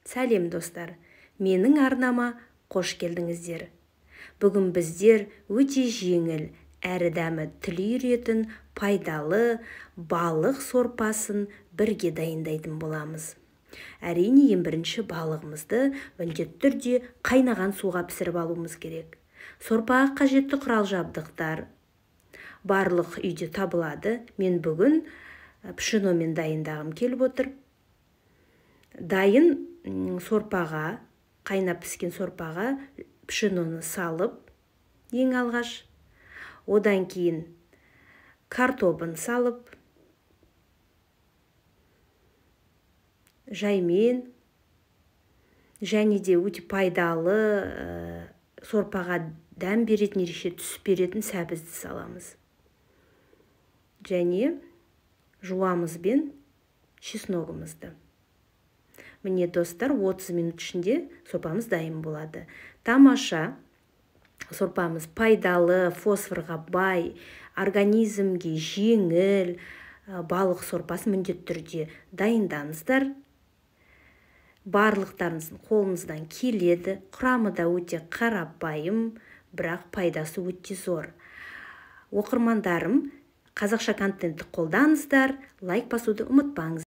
Сәлем, достар! Менің арнама қош келдіңіздер. Бүгін біздер өте жеңіл, әрі дәмі тіл үйіретін пайдалы балық сорпасын бірге дайындайтын боламыз. Әрине, ең бірінші балығымызды міндетті түрде қайнаған суға пісіріп алуымыз керек. Сорпаға қажетті құрал-жабдықтар барлық үйде табылады. Мен бүгін пшеномен дайындағым келіп отыр. Дайын сорпаға, қайнап піскен сорпаға пшеноны салып, ең алғаш, одан кейін картобын салып, жаймен және де өте пайдалы сорпаға дәм беретін, ерекше түс беретін сәбізді саламыз. Және жуамызбен чесногымызды. Міне, достар, 30 минут ішінде сорпамыз дайын болады. Тамаша сорпамыз пайдалы, фосфорға бай, организмге жеңіл балық сорпасын міндетті түрде дайындаңыздар. Барлықтарыңыздың қолыңыздан келеді. Құрамы да өте қарапайым, бірақ пайдасы өте зор. Оқырмандарым, қазақша контентті қолдаңыздар, лайк басуды ұмытпаңыз.